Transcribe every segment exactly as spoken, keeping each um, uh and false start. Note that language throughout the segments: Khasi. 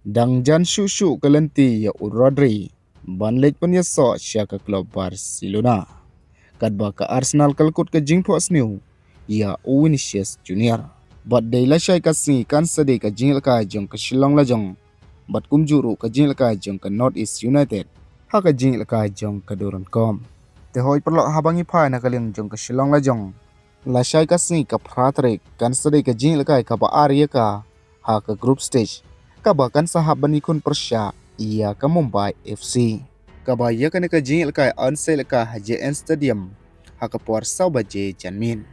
Dang jan shuh shuh ka lynti ïa u Rodri ban leit pynïasoh sha ka klub Barcelona. Katba ka Arsenal ka la kut ka jingphohsniew ïa u Vinicius Junior. Bad dei lashai ka sngi kan sa dei ka jingïalehkai jong ka Shillong Lajong bad kumjuh ruh ka jingïalehkai jong ka North East United ha ka jingïalehkai jong ka Durand Cup. Te hooid paralok, haba ngi phai na ka liang jong ka Shillong Lajong, lashai ka sngi ka phra tarik kan sa dei ka jingïalehkai kaba ar ïa ka ha ka group stage, kaba kan sa hap ban ïakhun pyrshah ïa ka Mumbai F C. Kaba ïa kane ka jingïalehkai yn sa ïalehkai ha J N Stadium ha ka por saw baje janmiet.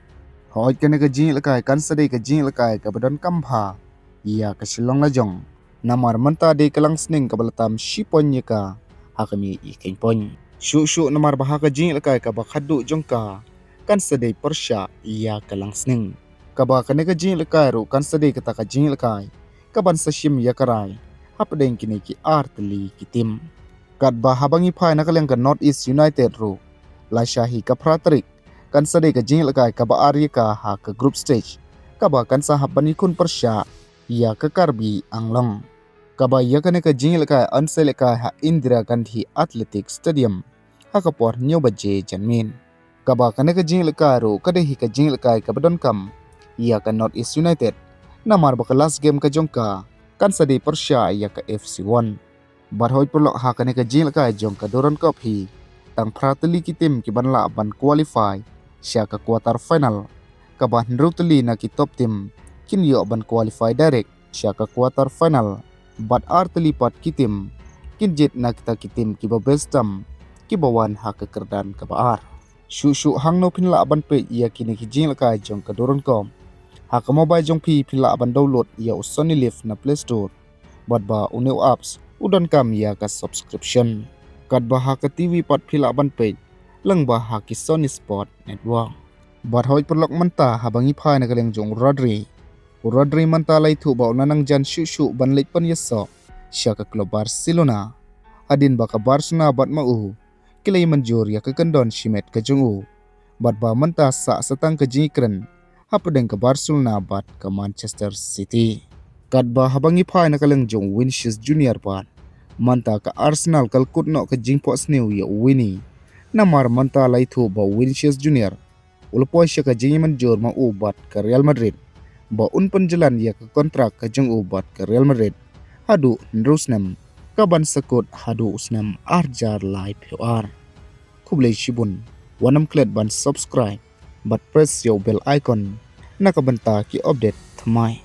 Hooid, kane ka jingïalehkai kan sa dei ka jingïalehkai kaba donkam bha ïa ka Shillong Lajong, namar mynta dei ka Langsning kaba la tam shi point ïa ka ha ka miet ïa ka point. Shuh shuh namar ba ha ka jingïalehkai kaba khatduh jong ka kan sa dei pyrshah ïa ka Langsning. Kaba kane ka jingïalehkai ruh kan sa dei kata ka jingïalehkai kaban sa shim ïa ka rai hapdeng kine ki ar tylli ki tim. Katba haba ngi phai na ka liang ka North East United ruh, lashai hi ka phra tarik kan sa dei ka jingïalehkai kaba ar ïa ka ha ka group stage, kaba kan sa hap ban ïakhun pyrshah ïa ka Karbi Anglong. Kaba ïa kane ka jingïalehkai yn sa ïalehkai ha Indira Gandhi Athletic Stadium ha ka por hynñiew baje janmiet. Kaba kane ka jingïalehkai ruh ka dei hi ka jingïalehkai kaba donkam ïa ka North East United, namar ba ka last game ka jong ka kan sa dei pyrshah ïa ka F C One. Bad hooid paralok, ha kane ka jingïalehkai jong ka Durand Cup hi, tang phra tylli ki tim ki ban lah ban qualify sha ka quarter final, kaba hynriew tylli na ki top tim kin ïoh ban qualify direct sha ka quarter final, bad ar tylli pat ki tim kin jied na kita ki tim kiba best tam kiba wan ha ka kyrdan kaba ar. Shuh shuh, hangno phin lah ban peit ïa kine ki jingïalehkai jong ka Durand Cup? Ha ka mobile jong phi, phi lah ban download ïa u Sony Live na Play Store, bad ba une u apps u donkam ïa ka subscription. Katba ha ka T V pat phi lah ban peit lyngba ha ki Sony Sport Network. Bad hooid paralok, mynta haba ngi phai na ka liang jong u Rodri, u Rodri mynta la ïathuh ba u la nang jan shuh shuh ban leit pynïasoh sha ka klub Barcelona, hadien ba ka Barcelona bad ma u ki la ïa mynjur ïa ka kyndon shimet ka jong u, bad ba mynta sah sa tang ka jingïakren hapdeng ka Barcelona bad ka Manchester City. Katba haba ngi phai na ka liang jong u Vinicius Junior pat, mynta ka Arsenal ka la kut noh ka jingphohsniew ïa u Vini, namar mynta la ïathuh ba u Vinicius Junior u la poi sha ka jingïamynjur ma u bad ka Real Madrid, ba un pynjlan ïa ka kontrak ka jong u bad ka Real Madrid haduh hynriew snem, kaban sa kut haduh u snem ar hajar laiphew ar. Khublei shibun, wat nym klet ban subscribe bad press ïa u bell icon na ka bynta ki update thymmai.